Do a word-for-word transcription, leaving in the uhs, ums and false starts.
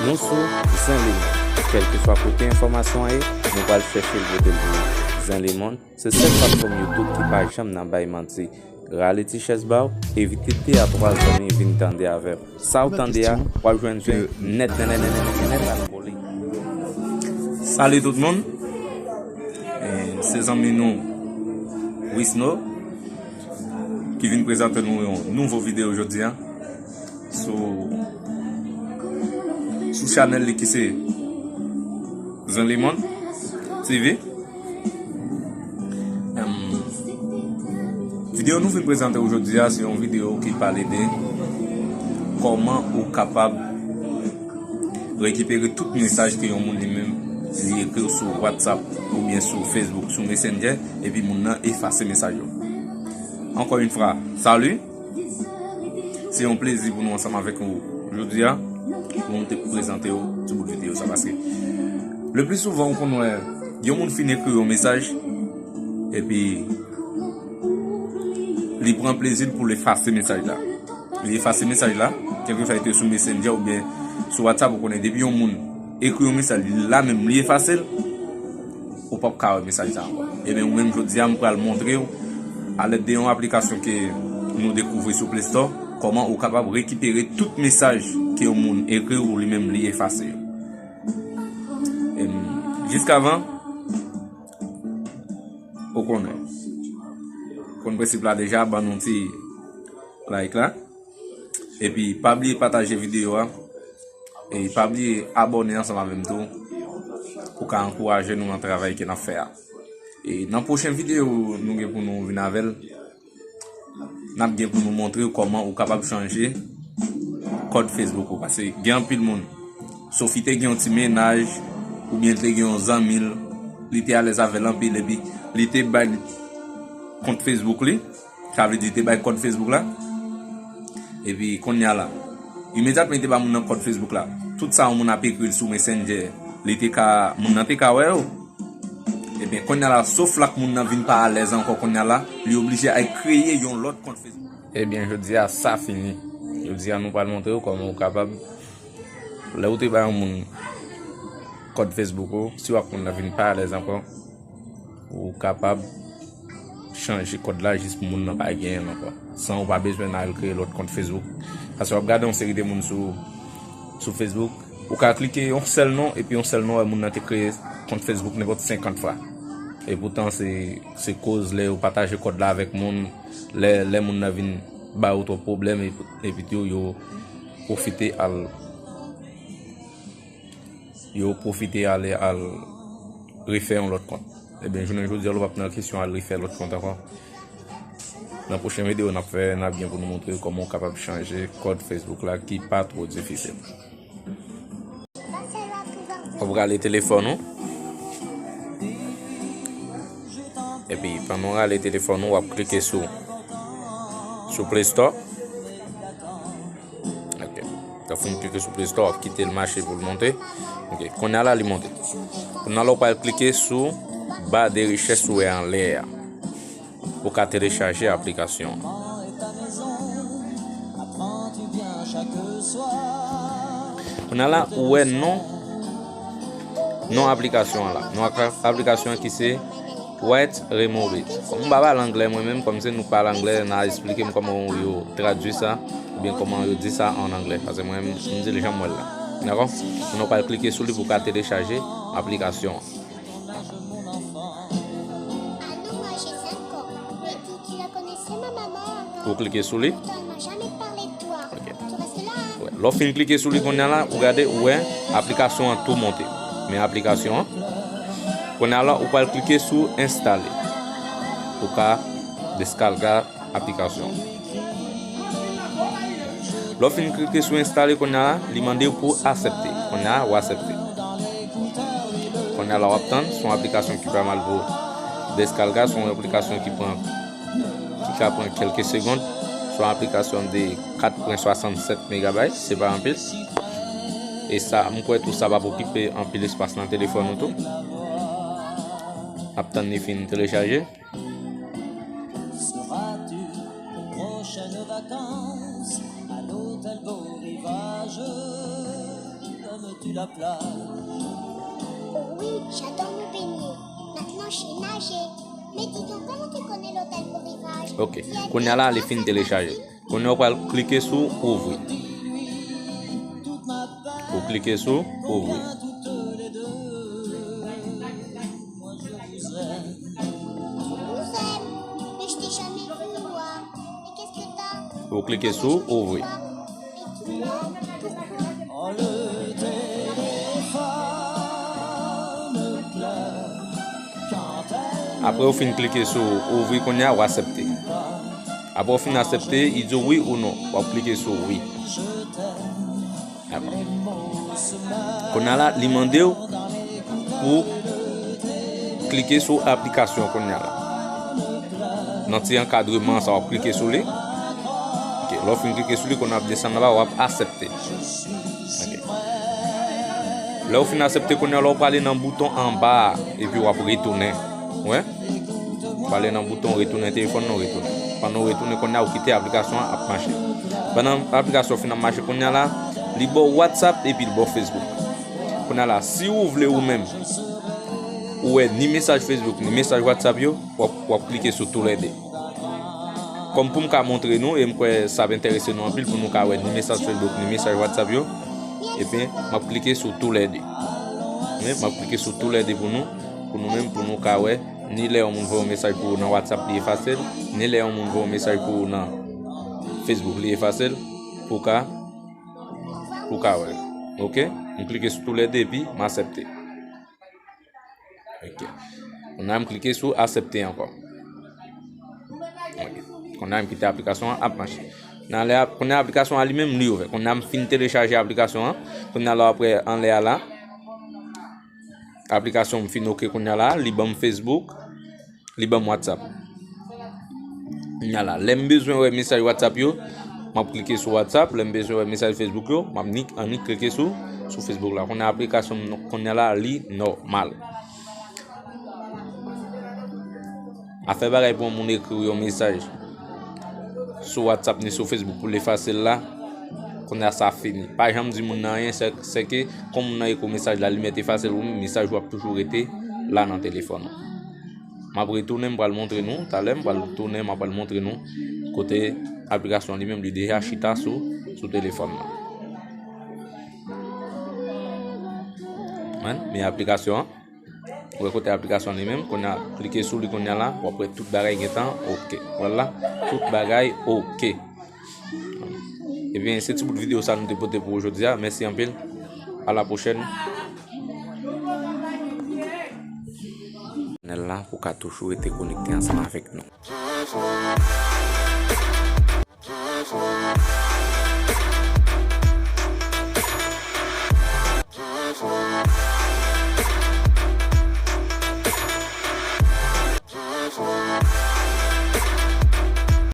Nou sou Zen Lemond. Kèlkeswa kote enfòmasyon an ye, nou pral chèche l pote l pou ou. Zen Lemond, se sèl platfòm YouTube ki pa janm nan bay manti. Rale ti chèz ba w, envite de a twa zanmi vin tande avè m. Sa w tande a, w ap jwenn zen nèt, nèt, nèt, nèt, nèt, nèt ak kole. Salut tout moun. E, se zanmi nou, Wisno, ki vin prezante nou yon nouvo videyo jodi a sou, sou chanèl li ki se Zen Lemond T V. Em, videyo nou vin prezante w jodi a, se yon videyo ki pale de kòman ou kapab rekipere tout mesaj ke yon moun li menm li ekri w sou WhatsApp oubyen sou Facebook, sou Messenger, epi moun nan efase mesaj yo. Ankò yon fwa, salut. Se yon plezi pou nou ansanm avèk ou jodi a, pou nou te prezante w ti bout videyo sa, paske le pli souvan ou konn wè yon moun fin ekri yon mesaj, epi li pran plezi l pou l efase mesaj la. Li efase mesaj la, kèlkeswa li te sou Messenger oubyen sou WhatsApp, ou konnen depi yon moun ekri yon mesaj, li la menm li efase l, ou p ap ka wè mesaj sa ankò. Ebyen, ou menm jodi a, m pral montre w, alèd de yon aplikasyon ke nou dekouvri sou Play Store, kòman ou kapab rekipere tout mesaj ke yon moun ekri w, li menm li efase yo. Em, jiskavan, ou konnen. Konn prensip la deja, ban nou ti like la. Epi, pa bliye pataje videyo a. E pa bliye abòne ansanm avè m tou. Pou ka ankouraje nou nan travay ke n ap fè a. E nan pwochen videyo nou gen pou nou vin avè l, n ap gen pou nou montre w kòman ou kapab chanje kòd Facebook ou. Paske gen anpil moun, Sophie te gen yon ti mennaj, oubyen l te gen yon zanmi l, li te alèz avè l anpil, epi li te bay kont Facebook li, sa vle di li te bay kòd Facebook la, epi kounye a la, imedyatman li te ba moun nan kòd Facebook la, tout sa yon moun ap ekri l sou Messenger, li te ka, moun nan te ka wè yo. Ebyen, kounye a la, sof la k moun nan vin pa alèz ankò kounye a la, li oblije al kreye yon lòt kont Facebook. Ebyen, jodi a, sa fini. Jodi a, nou pral montre w kòman ou kapab, lè ou te bay yon moun kòd Facebook ou, si w ak moun nan vin pa alèz ankò, ou kapab chanje kòd la jis pou moun nan pa genyen l ankò, san ou pa bezwen al kreye lòt kont Facebook. Paske w ap gade yon seri de moun sou, sou Facebook, ou ka klike yon sèl non, epi yon sèl non, wè moun nan te kreye kont Facebook nenpòt senkant fwa. E poutan, se, se koz lè yo pataje kòd la avèk moun, lè, lè moun nan vin ba yo twòp pwoblèm, epi, epi tou yo pwofite al, yo pwofite ale al refè yon lòt kont. Ebyen, jounen jodi a, ou p ap nan kesyon al refè lòt kont ankò. Nan pwochen videyo n ap fè, n ap gen pou nou montre w kòman w kapab chanje kòd Facebook la ki pa twò difisil. W ap rale telefòn ou. Epi, pandan w rale telefòn ou, w ap klike sou, sou Play Store. Ok. Lè w fin klike sou Play Store, w ap kite l mache pou l monte. Ok. Kounye a la, li monte. Kounye a la, w pral klike sou ba de rechèch ou wè anlè a. Ou ka telechaje aplikasyon an. Kounye a la, ou wè non, non aplikasyon an la. Non ak-, aplikasyon an ki se White Remote. Kòm m pa pale anglè mwen menm, kòm se nou k pale anglè, n a esplike m kòman yo tradui sa, oubyen kòman yo di sa an anglè. Paske mwen, m di l jan m wè l la. Dakò? Kounye a w pral klike sou li pou w ka telechaje aplikasyon an. Ou klike sou li. Ok. Wè. Lè w fin klike sou li kounye a la, ou gade, ou wè aplikasyon an tou monte. Men aplikasyon an. Kounye a la, ou pral klike sou enstale. Ou ka deskalga aplikasyon an. Lè w fin klike sou enstale kounye a la, li mande w pou aksepte. Kounye a, ou aksepte. Kounye a la, w ap tann, se yon aplikasyon ki pa mal pou deskalga, se yon aplikasyon ki pran, ki ka pran kèlke segond, se yon aplikasyon de kat pwen swasannsèt megabayt, se pa anpil. E sa, m kwè tou sa p ap okipe anpil espas nan telefòn ou tou. Ap tann li fin telechaje. Seras-tu aux prochaines vacances à l'hôtel Beau Rivage ? Oui, j'adore me baigner. Maintenant, je nage. Mais dis donc, comment tu connais l'hôtel Beau Rivage? Ok. Kounye a la, li fin telechaje. Kounye a, ou pral klike sou ouvri. Ou klike sou ouvri. Ou klike sou ouvri. Apre ou fin klike sou ouvri kounye a, ou aksepte. Apre ou fin aksepte, li di w wi ou non. W ap klike sou wi. Dakò. Kounye a la, li mande w pou klike sou aplikasyon kounye a la. Nan ti ankadreman sa, w ap klike sou li. Ok, lè w fin klike sou li, kounye a w ap desann anba, w ap aksepte. Ok. Lè w fin aksepte kounye a la, w prale nan bouton anba a, epi w ap retounen. Wè? Prale nan bouton retounen telefòn nan, retounen. Pandan w retounen kounye a, ou kite aplikasyon an ap mache. Pandan aplikasyon fin ap mache kounye a la, li ba w WhatsApp epi li ba w Facebook. Kounye a la, si ou vle ou menm, ou wè ni mesaj Facebook, ni mesaj WhatsApp yo, w ap, w ap klike sou toulède. Kòm pou m ka montre nou, e m kwè sa ap enterese nou anpil pou nou ka wè ni mesaj Facebook, ni mesaj WhatsApp yo, ebyen, m ap klike sou toulède. Wi, m ap klike sou toulède pou nou, pou nou menm, pou nou ka wè, ni lè yon moun voye yon mesaj pou ou nan WhatsApp, li efase l, ni lè yon moun voye yon mesaj pou ou nan Facebook, li efase l, pou ka, pou ka wè. Ok? M klike sou toulède epi m aksepte. Ok. Kounye a m klike sou aksepte ankò. Ok. Kounye a m kite aplikasyon an ap mache. Nan lè ap-, kounye a aplikasyon an li menm li ouvè. Kounye a m fin telechaje aplikasyon an. Kounye a la w ap wè anlè a la. Aplikasyon m fin ok kounye a la. Li ban m Facebook. Li ban m WhatsApp. Kounye a la, lè m bezwen wè mesaj WhatsApp yo, m ap klike sou WhatsApp. Lè m bezwen wè mesaj Facebook yo, m ap nik, annik klike sou, sou Facebook la. Kounye a aplikasyon m, kounye a la, li nòmal. Afè bagay pou yon moun ekri w yon mesaj sou WhatsApp ni sou Facebook pou l efase l la, kounye a sa fini. Pa janm di moun nan anyen, sè, sè ke kon moun nan ekri w mesaj la, li mèt efase l, ou menm mesaj ou ap toujou rete la nan telefòn ou. M ap retounen, m pral montre nou. Talè, m pral tounen, m ap pral montre nou kote aplikasyon li menm, li deja chita sou, sou telefòn nan. Men, men aplikasyon an. Ou wè kote aplikasyon li menm, kounye a, klike sou li kounye a la, w ap wè tout bagay gentan ok. Vwala, tout bagay ok. Ebyen, se ti bout videyo sa nou te pote pou ou jodi a. Mèsi anpil. A la pwochèn. Chanèl la pou ka toujou rete konekte ansanm avèk nou.